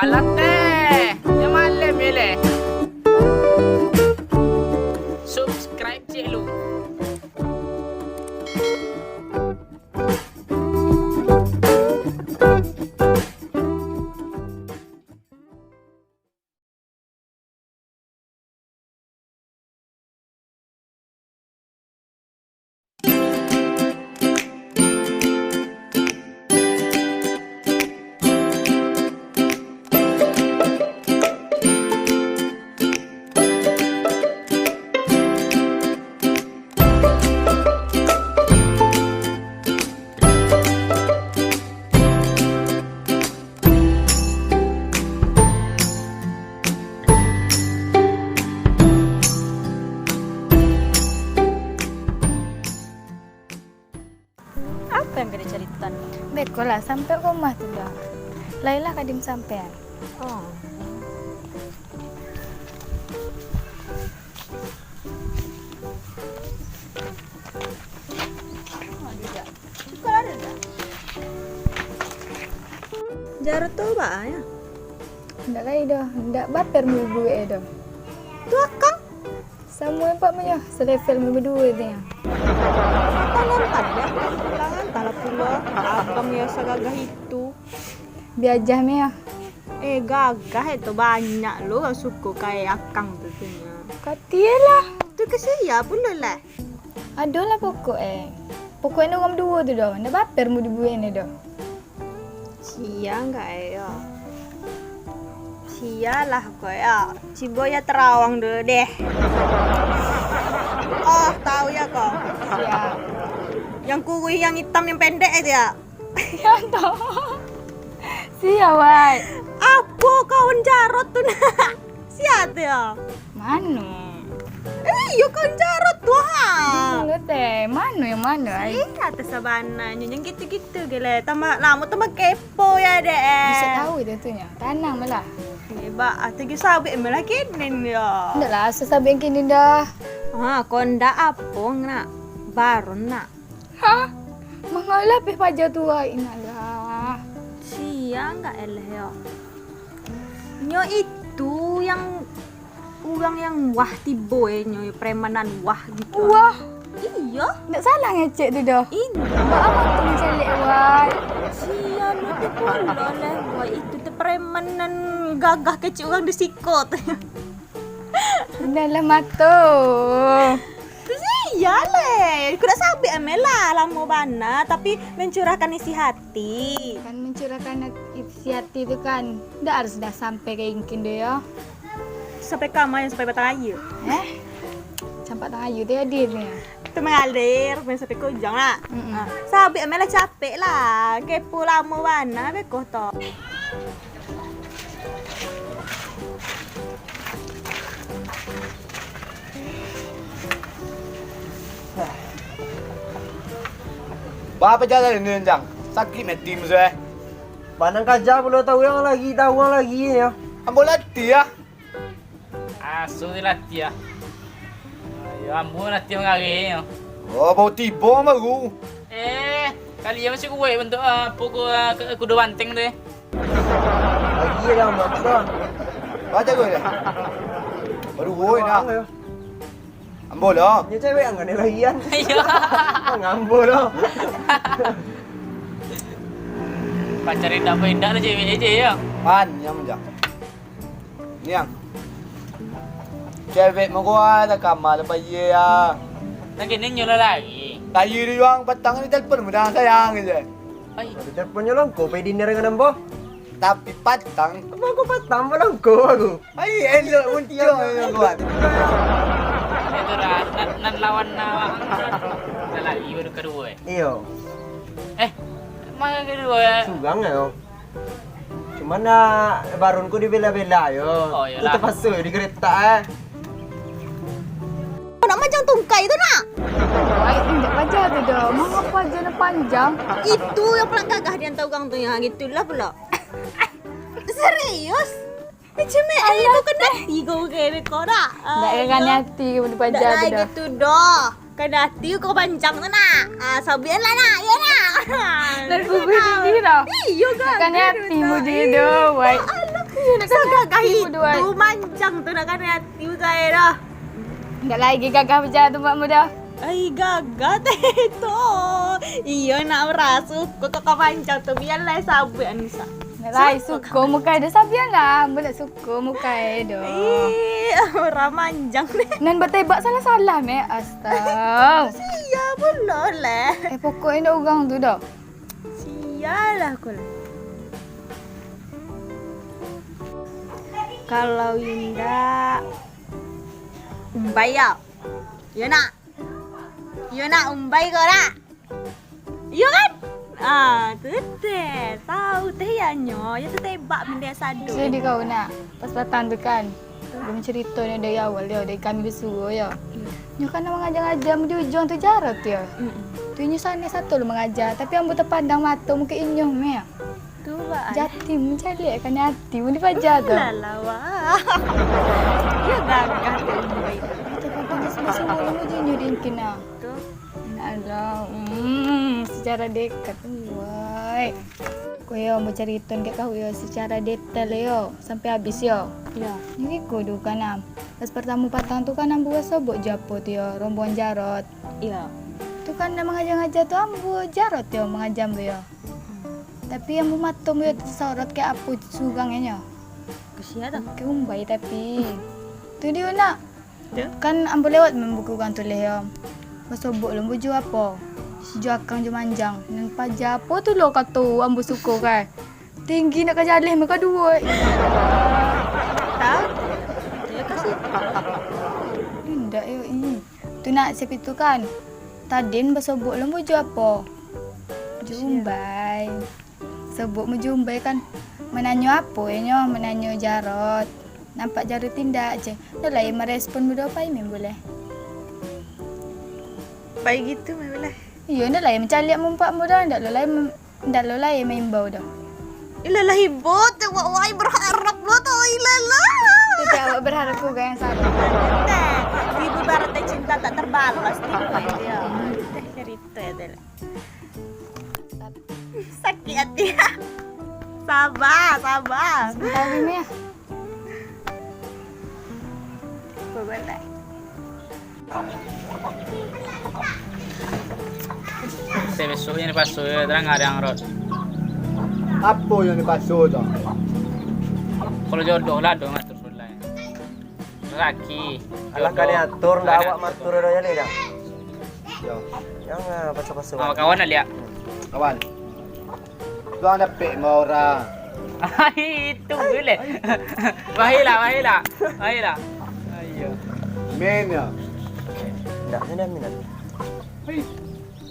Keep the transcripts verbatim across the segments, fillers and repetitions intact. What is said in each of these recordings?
Alah teh, nyo malem yo leh. Subscribe ciek lu. Apo nan ka dicalitan? Beko lah, sampai ka rumah tu dah. Lai lah Kadim sampai. Oh. Jarot tu baa nyo? Indak lai doh, indak baper muduek e doh. Tu akang? Samo empat menyo, selevel muduo tu nyo. Tanam tadi, pulang antahlah pulo, abang yo sagagah itu. Biajah meh ah. Eh, gagah itu banyak lo urang suko kayak akang tu, tu nyo. Katie lah. Tu ka sia pulo lah. Ado lah pokok e. Pokok e urang duo tu doh, ndak baper mu dibuek e doh. Sia ndak e yo. Sia lah ko yo. Cibo yo tarawang dulu deh. Oh, tahu yo ko. Sia. Yang kuruih, yang itam, yang pendek e tu yo. Sia tu. Sia, wai. Apo kawan Jarot tu nak? Sia tu yo. Mano? Eh, iyo kawan Jarot tu ha. Mano teh? Mano yang mano ai? Sia tu sabananyo, yang gitu-gitu ge leh. Tambah lamo tambah kepo yo dek. Bisa tahu itu tu nyo. Tanang lah. Eh, ba, atu ge sabik malah kini yo. Ndak lah, asa sabik kini dah. Ha, ko ndak apo nak? Baron nak. Hah? Mangalah peh paja tu ai, inaklah. Sia ndak eleh yo. Nyo itu yang urang yang wah tibo e nyo, preman nan wah gitu. Wah. Iyo. Ndak salah ngecek tu doh. Indak. Baa mah tu mencalek wai. Sia nu tu pulo leh wai, itu tu preman nan gagah kecek urang di siko tu. Inaklah mato. Sia leh. Ko ndak sabik ameh lah, lamo bana, tapi mencurahkan isi hati. Kan mencurahkan isi hati tu kan ndak harus dah sampai ka ingkin doh yo. Sampai ka ma, sampai batang aia. Eh? Sampai batang aia tu jadi ni. Tu mangalir, main sampai ka ujang lah. Mm-mm. Ha. Sabik ameh lah capek lah. Kepo lamo bana beko tu. Baa paja lai ni, Jang? Sakik mati musuah eh. Panang kaja pulo tahu yang lagi, tahu yang lagi yo. Ambo latih ah. Asu ni latih ah. Yo ambo latih mangareh yo. Oh, baru tibo baru. Eh, kalian masih kuat bantuak ah, apo ko ah, ke- kudo banteng tu eh. Lagi lah, Mak. Baca gue deh. Baru gue dah. Ambo lah. Nyo cewek ang kena lahian. Iyo. Ang ambo lah. Pacar indak-indak lah cewek aja ya. Pan, yang menjak. Niang. Cewek mah gua ada kamar apa iya ya. Nah, kini nyo lah lagi. Tadi tu juang patang ni telpon mudah sayang aja. Ai. Tapi telponnyo longko pe dinner dengan ambo. Tapi patang. Ambo aku patang, ambo longko aku. Ai, elok muncul yang kuat. Itu lah, nan, nan lawan awak. Dah lagi baru kedua eh. Iyo. Eh, mana kedua ya? Sugang ya. Cuman nak barun ku dibela-bela yo. Oh, iyolah. Itu terpaksa digeretak eh. Nak manjang tungkai tu nak. Ai, indak paja tu dah. Mangapa aja nak panjang? Itu yang paling gagah di antara urang tu, yang gitulah pula. Serius? Macam mana? Alah, kau kena hati kau ke beko dah. Ndak kena hati kau paja tu dah. Gitu dah. Kena hati kau panjang tu nak. Ah, sabian lah nak. Ya nak. Dan gugur tinggi dah. Iyo kan. Kena hati mu dia dah, wai. Sagagah itu, manjang tu nak kanai ati bukai doh. Indak lai gagah baja tu, Mak Muda. Ai, gagah teh tu. Iyo, nak maraso ko ka manjang tu, bialah sabuik Anisa. Indak lai suko mukai doh, sabian lah. Ambo indak suko mukai doh. Ih, urang manjang ni. Nan batebak salah-salah, Mek. Astaga. Sia pulo leh. Eh, pokoknyo indak urang tu doh. Sialah ko lah. Kalau indak, umbai yo. Yo nak? Yo nak umbai ko nak? Yo kan? Ah, tu teh. Tahu teh yo nyo. Yo tatebak mende sado. Jadi kau nak, pas patang tu kan. Alun carito nyo dari awal yo, dari kami basuo yo. Iyo. Nyo kan nan mangaja-ngaja di ujuang tu Jarot yo. Mm-mm. Tu inyo sanai sato lo mangaja, tapi ambo tapandang mato muko inyo meh. Tu baa. Jatim mancaliak kanai ati mun dipaja tu. Alah, wah. Iyo gagah tu. Tapi basuo lo muko inyo di ingkin ah. Tu. Alah, hmm, secara dekat, wai. Ko yo, ambo caritoan ka kau yo, secara detail yo, sampai habis yo. Iyo. Jadi ko dulu kan, Am. Pas partamo patang tu kan, ambo basobok jo apo tu yo, rombongan Jarot. Iyo. Tu kan, nan mangaja-ngaja tu ambo, Jarot yo mangaja ambo yo. Hmm. Tapi ambo mato ambo yo tasorot kayak apo surang inyo. Kasian tu. Kayak umbai tapi. Tu dio nak. Yo. Kan ambo lewat mambuko gang tu leh yo. Basobok lo ambo jo apo? Jo akang jo manjang. Nan paja apo tu lo kato ambo suko kan. Tinggi nak ka jaleh mah kaduo. Tahu? Yo kasih. Indak yo, ih. Tu nak siapa tu kan? Tadin basobok lo ambo jo apo? Jo umbai. Sobok ambo jo umbai kan, mananyo apo inyo, mananyo Jarot. Nampak Jarot indak, ceh. Ndak lai marespon budo pai meh buleh. Pai gitu meh buleh. Iyo, ndak lai mancaliak mumpak mudo, ndak lo lai mem-, ndak lo lai maimbau doh. Ilah lah ibo, teh wak wai berharap lo tu, ilah lah. Tapi awak berharap ko yang salah. Teh, ibu barat teh cinta tak terbalas tu. Teh cerita ya teh. Sakik ati. Saba, saba. Sabanta dulu, Mia. Babalai. Besok-besok jan dipaso, tarang ari ang rot. Apo yang dipaso tu? Kalau jodoh lah, dong atur sulai. Laki. Alah, kalian atur, ndak awak matur dah jadi dah. Yo. Jangan paso-paso. Ah, kawan lah, Liak. Kawan. Tuang dapek mah orang. Ai, itu boleh. Bahilah, bahilah. Bahilah. Ayo. Min ya. Ndak, ni dah minat. Hei.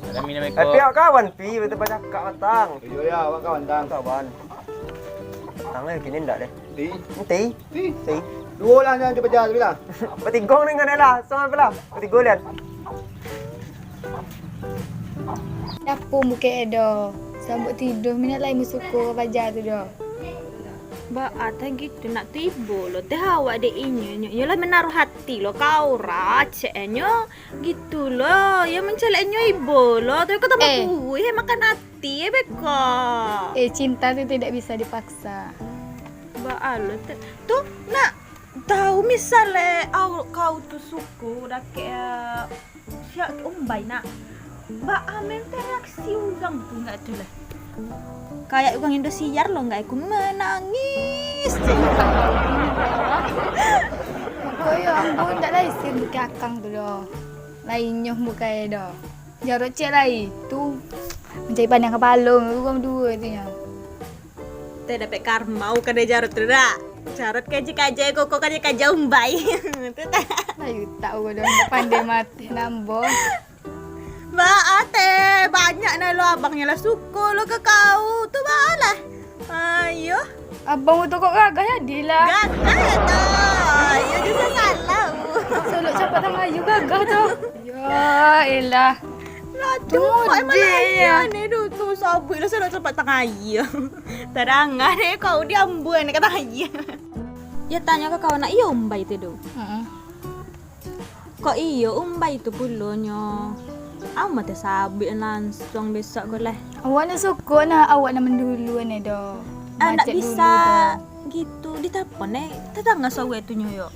Ada minum eko. Tapi awak kawan, Pi, betul banyak kak matang. Iyo ya, awak kawan, tang. Kawan. Tangan kini ndak deh. Ti. Ti. Ti. Ti. Duo lah nyo dipaja tu lah. Batigong dengan lah. Sama lah. Batigo lian. Dapu mukek e do. Sabuk tido minat lai musuko paja tu do. Baa tah gitu nak tibo lo teh awak dek inyo nyo. Iyo lah menaruh hati lo kau racek e nyo. Gitu lo. Yo mancalek nyo ibo lo. Tapi kau tambah Eh. kuih makan hati e beko. Eh, cinta tu tidak bisa dipaksa. Baa lo te-, tu nak tahu misal e au-, kau tu suko dakek, eh, siak umbai nak. Baa men reaksi urang tu ndak tu lah. Kayak urang Indosiar lo ndak aku menangis. Koyo ambo ndak lai sih bukai akang tu doh. Lai nyoh bukai doh. Jarot ciek lai. Tu mancari pandang kapalo urang duo tu nyo. Teh dapek karma, bukan dari Jarot tu dak. Jarot kaji-kaji koko kaji-kaji umbai. Tu tak. Ayu tak urang pandai mati nambo. Baa teh, banyak nah lo abangnyo lah suko lo ka kau. Tu baa lah. Ayo. Abang tu kok gagah jadilah. Gagah ya tu. Ayo juga salah. Solok capat tangan ayu gagah tu. Ya elah. Lah tu, tu mak emang dia lah ya. Ni tu, tu sabui lah solok capat tangan ayu. Tadanga deh kau diambuan kata ayu. Ya tanyo ka kawan nak iyo umbai tu do. Heeh. Kok iyo umbai tu pulonyo? Au mate sabik langsuang besok ko lah. Awak nak suko nah, awak nak mandulu ni doh. Ah, ndak bisa gitu. Telepon, eh, tadanga suaro tu nyo yo.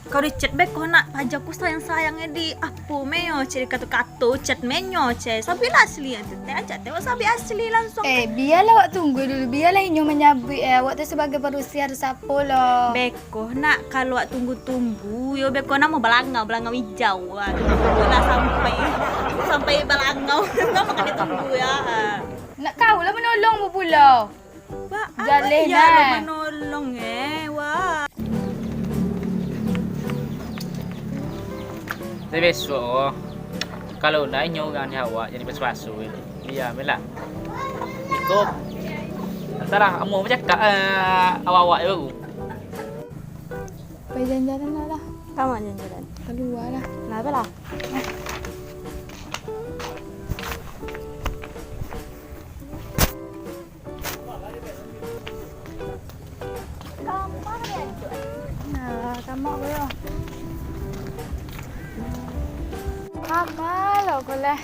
Kau di chat beko nak, paja ku sayang-sayang di apo me yo, cari kato-kato chat me nyo, ceh. Sampai lah asli tu, teh, ajak teh, sampai asli langsung. Eh, bialah awak tunggu dulu, bialah inyo manyabuik, eh, awak tu sabagai padusi harus apo lo. Beko nak, kalau awak tunggu-tunggu, yo beko namo balangau, balangau ijau, ah. Tunggu lah sampai, sampai balangau, namo kan ditunggu ya. Nak kau lah manolong bu pulo. Ba, jaleh yo lah manolong, eh, wah. Tapi bisuak ko, kalau ndak inyo urang di awak jadi pasu-pasu, bia me lah. Iko, antahlah, amuah bacakak, eh, awak-awak baru. Pai jalan-jalan lah, lah. Kama jalan-jalan? Kalua lah. Nah, apolah? Nah, kama ko yo. Kama lo ko lah.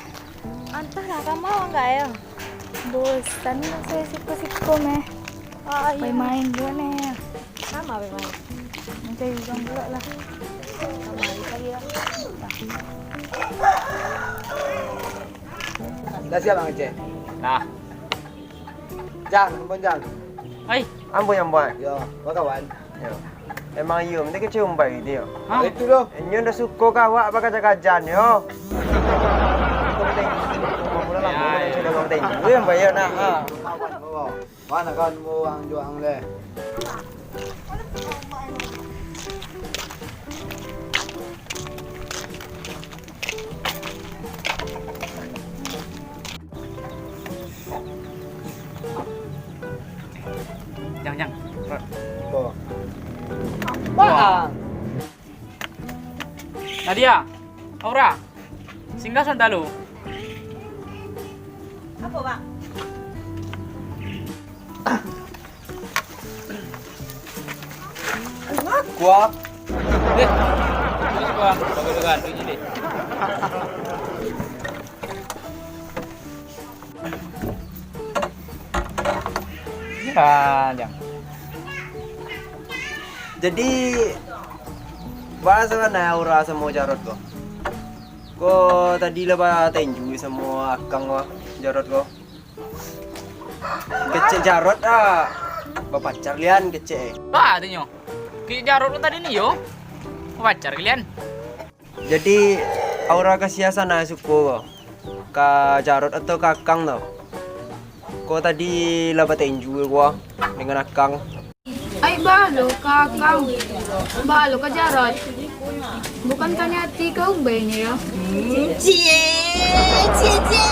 Antahlah, kama lo enggak yo. Bosan lah sayo siko-siko meh. Ah, iyo. Main-main juo neh. Kama main-main? Mancari urang pulo lah. Kama cari lah. Lah siap, Bang Aceh? Lah. Jang, ampun, Jang. Hai. Ampun, ampun. Yo, bakawan. Yo. Emang iyo, minta kecil umbai gitu yo. Hah? Itu doh. Inyo ndak suko ka awak bakaja-kaja nyo. Suko minta izin, suko pulo lah, ya, mau ya. Minta izin, minta izin. Iyo, umbai yo, nah. Ha. Kawan, kawan. Mana kawan buang juang leh? Jang, Jang. Ko. Bang. Nadia, Aura, singgah sabanta lu. Apo, Bang? Kuah. Eh, terus kuah. Bagus-bagus, duit ni. Ya, Jang. Jadi, baa sabana Aura samo Jarot ko? Ko tadi lah batinju samo Akang ko, Jarot ko. Kecek Jarot ah, bapacar lian kecek eh. Baa tu nyo? Kecek Jarot ko tadi ni yo, bapacar lian. Jadi, Aura ka sia sabana suko ko? Ka Jarot atau ka Akang tu? Ko tadi lah batinju ko dengan Akang. Ai, baa lo ka Akang, baa lo ka Jarot. Bukan kani ati ka umbai nyo yo. Cie, cie, cie.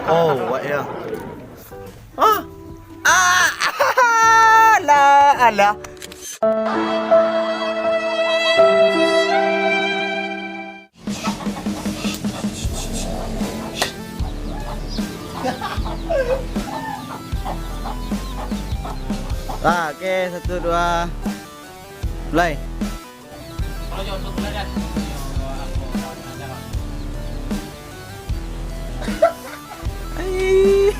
Oh, wak yo. Hah? Ah, alah, alah. Lah, oke, satu, dua, mulai. Ai.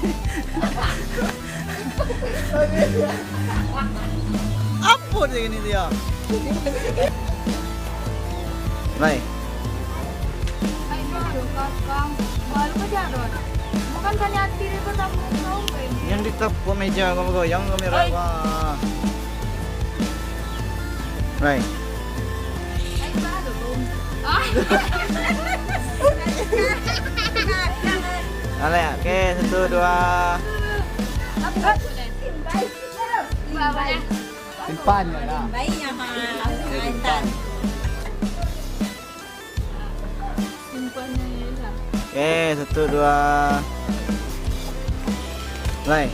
Apo dia gini dia? Lai. Ai, baa lo ka Akang, baa lo ka Jarot. Bukan kani ati dari pertama kau, Bang. Yang ditapuk meja kau goyang kamera. Ai. Wah. Lai. Alek, oke, satu, dua. Simpan lah. Oke, satu, dua. Mulai.